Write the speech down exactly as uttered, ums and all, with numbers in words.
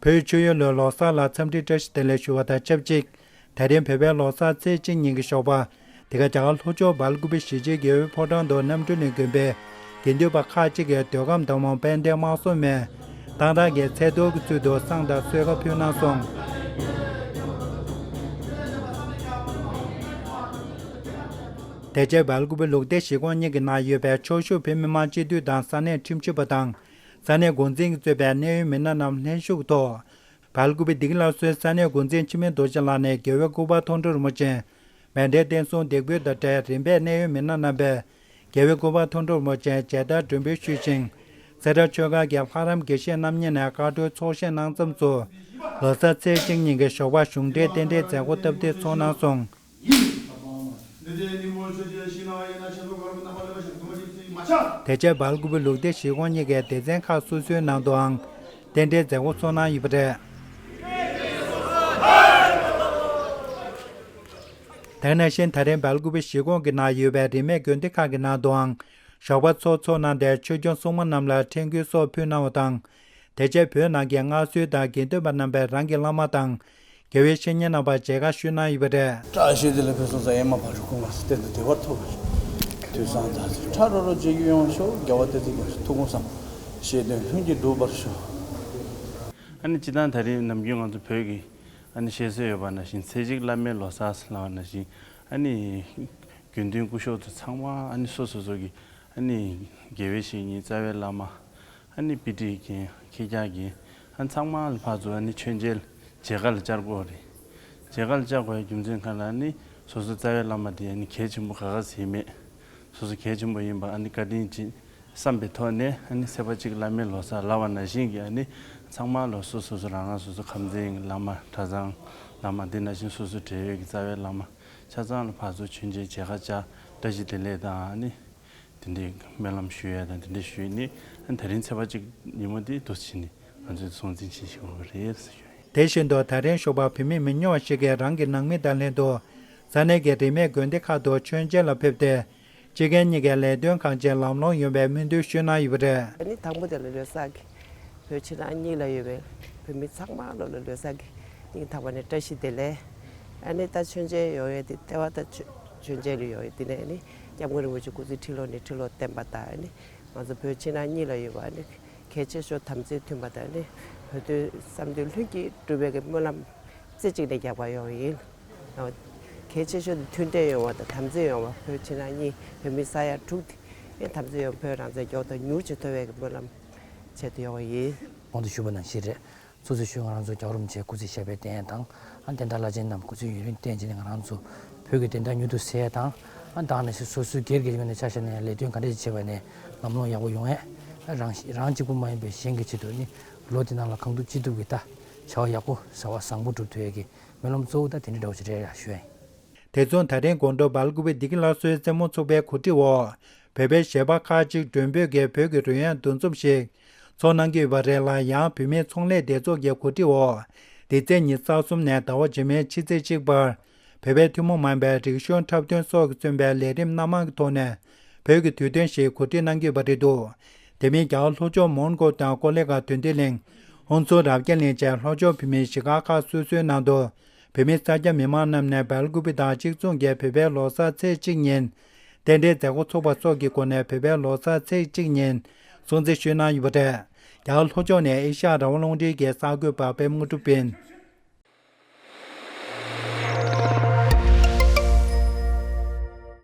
བོད་ཆོས་ཡུལ་ལོའི་ལོ་གསར་ལ་འཚམས་འདྲི་བཀྲ་ཤིས་བདེ་ལེགས་ཞུ་བ་དང་ཆབས་ཅིག་ད་རིང་བོད་པའི་ལོ་གསར་ཚེས་གཅིག་ཉིན་གྱི་ཞོགས་པ། འདི་ག་རྒྱ་གར་ལྷོ་ཕྱོགས་སྦེལ་ཀུ་པེ་གཞིས་བྱེས་རྒེད་འོག་ཕོ་བྲང་དུ་གནམ་གྲུ་ནས་དགོན་པའི་དགེ་འདུན་པ་ཁག་ཅིག་གིས་འདོད་ཁམས་དང་མོ་དཔལ་ལྡན་དམག་ཟོར་མའི་གཏང་རག་གི་ཚལ་ཐོག་གི་ཚུལ་དུ་བསང་དང་གསོལ་ཁ་ཕུལ་གནང་སོང་། དེ་རྗེས་སྦེལ་ཀུ་པེ་ལུགས་བདེ་གཞིས་ཁོངས་གཉིས་ཀྱི་ནང་ཡོད་པའི་ཕྱོགས་བཞུགས་བོད་མི་མང་སྤྱི་འཐུས་དང་ས་གནས་ཁྲིམས་ཞིབ་པ་དང་། ས་གནས་འགོ་འཛིན་གྱིས་གཙོས་པའི་གནད་ཡོད་མི་སྣ་རྣམས་ལྷན་ཞུགས་ཐོག་སྦེལ་ཀུ་པེ་བདེ་སྐྱིད་སླར་གསོའི་ས་གནས་འགོ་འཛིན་འཆི་མེད་རྡོ་རྗེ་ལགས་ནས་རྒྱལ་བའི་སྐུ་པར་མཐོང་གྲོལ་རིན་པོ་ཆེ། མཎྜལ་རྟེན་གསུམ་འདེགས་འབུལ་དང་འབྲེལ་རིམ་པས་གནད་ཡོད་མི་སྣ་རྣམ་པས་རྒྱལ་བའི་སྐུ་པར་མཐོང་གྲོལ་རིན་པོ་ཆེའི་མཇལ་དར་སྒྲོན་འབུལ་ཞུས་ཤིང་། སེ་ར་ཆོས་སྒར་གྱི་ལྷ་རམས་དགེ་བཤེས་རྣམ་གཉིས་ནས་བཀའ་འཁྲོལ་ཚོགས་བཞེས་གནང་མཚམས་སུ། ལོ་གསར་ཚེས་གཅིག་ཉིན་གྱི་ཞོགས་པ་གཞུང་འབྲེལ་རྟེན་འབྲེལ་མཛད་སྒོ་སྟབས་བདེ་ཚོགས་གནང་སོང་། དེ་རྗེས་སྦེལ་ཀུ་པེ་ལུགས་བདེ་གཞིས་ཁོངས་གཉིས་ཀའི་སྡེ་ཚན་ཁག་སོ་སོའི་ནང་དུའང་རྟེན་འབྲེལ་མཛད་སྒོ་ཚོགས་གནང་ཡོད་པ་རེད། དེ་ནང་བཞིན་ད་རིང་སྦེལ་ཀུ་པེ་གཞིས་ཁོངས་ཀྱི་ནང་ཡོད་པའི་རིས་མེད་དགོན་སྡེ་ཁག་གི་ནང་དུའང་ཞོགས་པ་ཚོགས་ཚོགས་གནང་སྟེ་ཆོས་སྐྱོང་སྲུང་མ་རྣམས་ལ་ཕྲེང་སྐྱོང་སོགས་ཕུལ་གནང་བ་དང་། དེ་རྗེས་བོད་ནང་གི་སྔར་སྲོལ་ལྟར་དགེ་འདུན་པ་རྣམ་པས་རང་གི་བླ་མ་དང་། དགེ་བའི་བཤེས་གཉེན་རྣམ་པར་མཇལ་ཁ་ཞུས་གནང་ཡོད་པ་རེད། བཀྲ་ཤིས་བདེ་ལེགས་ཕུན་སུམ་ཚོགས། ཨེ་མ་བག་གྲོ་གུང་དཀར་གསེར་དང་བདེ་བར་ཐོབ་པར་ཤོག་དུས་བཟང་དང་ཚེ་ཕྲ་རོ་རོ་བརྗེ་རྒྱུ་ཡོང་ཤོག་རྒྱལ་བ་བསྟན་འཛིན་རྒྱ་མཚོའི་ཐུགས་དགོངས་བཟང་། བཞེད་དོན་ལྷུན་གྱིས་འགྲུབ་པར་ཤོག་ཨ་ནི་སྤྱིར་བཏང་ད་རིང་ནམ་རྒྱུན་ང་ཚོ་བོད་ཀྱི་ཨ་ནི་བཤད་སྲོལ་ཡོད་པ་ནང་བཞིན་ཚེས་གཅིག་བླ་མའི་ལོ་གསར་ལབ་པ་ནང་བཞིན་ཨ་ནི་དགེ་འདུན་སྐུ་ཞབས་ཚོ་ཚང་མ་ཨ་ནི་སོ་སོ་སོ་གི་ཨ་ནི་དགེ་བའི་བཤེས་གཉེན་རྩ་བའི་བླ་མ། ཨ་ནི་དཔེ་ཁྲིད་མཁན་ཁྱེད་ཅག་གིས་ཨ་ཚང་མ་ལ་ཕར་ཚུར་ཨ་ནི་མཆོད་མཇལ་མཇལ་ཁ་ལ་བཅར་དགོས་རེད། མཇལ་ཁ་ལ་བཅར་དགོས་ཡ་རྒྱུ་མཚན་གང་ལ་ཨ་ནི་སོ་སོ་རྩ་བའི་བླ་མ་དེ་ཨ་ནི་གལ་ཆེན་པོ་ག་ག་ཟེ་མེད། སོ་སོ་གལ་ཆེན་པོ་ཡིན་པ་ཨ་ནི་བཀའ་དྲིན་ཅིག་བསམ་པའི་ཐོག་ནས་ཨ་ནི་ཚེས་པ་གཅིག་བླ་མའི་ལོ་གསར་ལབ་པ་ནང་བཞིན་གྱི་ཨ་ནི་ཚང་མ་ལོ་སོ་སོ་སོ་རང་རང་སོ་སོ་ཁམས་ཚན་གྱི་བླ་མ་གྲྭ་ཚང་བླ་མ་དེ་ནང་བཞིན་སོ་སོ་འབྲེལ་ཡོད་ཀྱི་རྩ་བའི་བླ་མ་ཆ་ཚང་ལ་ཕར་ཚུར་མཆོད་མཇལ་མཇལ་ཁ་བཅར་བཀྲ་ཤིས་བདེ་ལེགས་དང་ཨ་ནི། དེ་འདྲའི་སྨོན་ལམ་ཞུ་ཡ་དང་དེ་འདྲ་ཞུས་ནས་ད་རིང་ཚེས་པ་གཅིག་ཉིན་མོ་དེ་འདུག་སེ་བྱས་ནས་ང་ཚོས་སྲུང་བརྩི་བྱེད་བཞིན་ཡོད་པ་རེད་ཟེར་ཞུ་ཡ་ཡིན། དེ་བཞིན་དུ་ད་རིང་ཞོགས་པ་བོད་མི་མི་ཉུང་བ་ཞིག་གིས་རང་གི་ནང་མི་དང་ལྷན་དུ་ས་གནས་ཀྱི་རིས་མེད་དགོན་སྡེ་ཁག་ཏུ་མཆོད་མཇལ་ལ་ཕེབས་ཏེ། སྤྱི་རྒན་གཉིས་ཀའི་ལས་དོན་གང་ཅིར་ལམ་ལྷོང་ཡོང་བའི་སྨོན་འདུན་ཞུས་གནང་ཡོད་པ་རེད། ཨ་ནི་དང་པོ་དེ་ལ་ལོ་གསར་གྱི་བོད་ཕྱི་ནང་གཉིས་ལ་ཡོད་པའི་བོད་མི་ཚང་མ་ལོ་ལ་ལོ་གསར་གྱི་སྙིང་ཐག་པ་ནས་བཀྲ་ཤིས་བདེ་ལེགས། ཨ་ནི་ད་མཆོད་མཇལ་ཡོང་ཡས་དེ་ལྟེ་བ་ད་མཆོད་མཆོད་མཇལ་ལ་ཡོང་ཡས་དེ་ནས་ཨ་ནི་སྐྱབས་མགོན་རིན་པོ་ཆེ་སྐུ་ཚེ་ཁྲི་ལོ་ནས་ཁྲི་ལོ་བརྟན་པ་དང་ཨ་ནི་ང་ཚོ་བོད་ཕྱི་ནང་གཉིས་ལ་ཡོད་པ་ཨ་ནི་གལ་ཆེ་ཤོས་དམ་ཚིག་མཐུན་པ་དང་ཨ་ནི་བོད་དོན་བསམ་དོན་ལྷུན་གྱིས་འགྲུབ་པའི་གི་སྨོན་ལམ་རྩེ་གཅིག་ནས་རྒྱག་པ་ཡོང་ཡིན། གལ་ཆེ་ཤོས་དེ་མཐུན་སྒྲིལ་ཡོང་བ་དང་དམ་ཚིག་ཡོང་བ། བོད་ཕྱི་ནང་གཉིས་བོད་མི་ས་ཡ་དྲུག་དེ་དམ་ཚིག་ཡོང་བ། བོད་རང་བཙན་མགྱོགས་དང་མྱུར་ཅིག་ཐོབ་པའི་སྨོན་ལམ་བྱེད་དུ་ཡོང་བ་ཡིན། གོང་དུ་ཞུས་པ་ནང་བཞིན་རེད། སོ་སོའི་ཆོས་ང་རང་ཚོ་རྒྱལ་བ་རིན་པོ་ཆེ་སྐུ་ཚེ་ཞབས་པད་བརྟན་ཡ་དང་། ཨ་བདེན་མཐའ་བླ་ཆེན་རྣམས་སྐུ་ཚེ་ཡུན་རིང་བརྟན་བྱས་ནས་ང་རང་ཚོ་བོད་ཀྱི་བདེན་མཐའ་མྱུར་དུ་གསལ་ཡ་དང་། ཨ་དེ་ནང་བཞིན་སོ་སོའི་སྒེར་གྱི་ངོས་ནས་ཆ་བཞག་ནས་ལས་དོན་ག་འདྲ་ཞིག་བྱས་པ་ནས་ལམ་ལྷོང་ཡག་པོ་ཡོང་ཡས། ཨ་རང་རང་གཅིག་པུ་མ་ཡིན་པའི་གཞན་གྱི་ཆེད་དུ་ནི་ལོ་འདི་ནང་ལ་གང་ཐུབ་ཅི་ཐུབ་ཀྱིས་ད་བྱ་བ་ཡག་པོ་བྱ་བ་བཟང་པོ་སྒྲུབ་ཐུབ་ཡས་ཀྱི་སྨོན་ལམ་གཙོ་བོ་ད་དེ་འདྲ་འདྲ་བོ་ཞིག་རེད་ཡ་ཞུ་ཡ་ཡིན། དེ་མཚུངས་ད་རིང་དགོང་དྲོ་སྦེལ་ཀུ་པེ་བདེ་སྐྱིད་སླར་གསོའི་རྩེད་མོ་ཚོགས་པའི་གོ་སྒྲིག་འོག་བོད་པའི་གཞས་པ་ཁག་ཅིག་མགྲོན་འབོད་ཀྱིས་བོད་ཀྱི་རོལ་དབྱངས་འདུ་འཛོམས་ཤིག་ཚོགས་གནང་གི་ཡོད་པ་རེད་ལ། ཡང་བོད་མིའི་ཚོང་ལས་སྡེ་ཚོགས་ཀྱི་གོ་སྒྲིག་འོག་འདི་ཚེས་ཉི་ཤུ་རྩ་གསུམ་ནས་ཟླ་བ་རྗེས་མའི་ཕྱི་ཚེས་གཅིག་བར་བོད་པའི་ཐུན་མོང་མ་ཡིན་པའི་རིག་གཞུང་འཁྲབ་སྟོན་སོགས་ཀྱིས་མཚོན་པའི་ལས་རིམ་སྣ་མང་གི་ཐོག་ནས་བོད་ཀྱི་དུས་སྟོན་ཞིག་གོ་སྒྲིག་གནང་གི་ཡོད་པ་རེད་འདུག་དེ་མིན་རྒྱ་གར་ལྷོ་ཕྱོགས་མོན་གྷོ་དང་ཀོ་ལི་གྷལ། དོན་ལྡན་གླིང་། ཧོན་སུར། རབ་རྒྱས་གླིང་བཅས་ལྷོ་ཕྱོགས་བོད་མིའི་གཞིས་སྒར་ཁག་སོ་སོའི་ནང་དུ་བོད་མི་གསར་སྐྱེས་མི་མང་རྣམས་ནས་སྦེལ་ཀུ་པེ་དང་གཅིག་མཚུངས་ཀྱི་བོད་པའི་ལོ་གསར་ཚེས་གཅིག་ཉིན་རྟེན་འབྲེལ་མཛད་སྒོ་ཚོགས་པ་སོགས་ཀྱི་སྒོ་ནས་བོད་པའི་ལོ་གསར་ཚེས་གཅིག་ཉིན་སྲུང་བརྩི་ཞུས་གནང་ཡོད་པ་རེད། རྒྱ་གར་ལྷོ་ཕྱོགས་ནས་ཨེ་ཤ་ཡ་རང་དབང་རླུང་འཕྲིན་གྱི་གསར་འགོད་པ་པད་མ་དངོས་གྲུབ་ཡིན།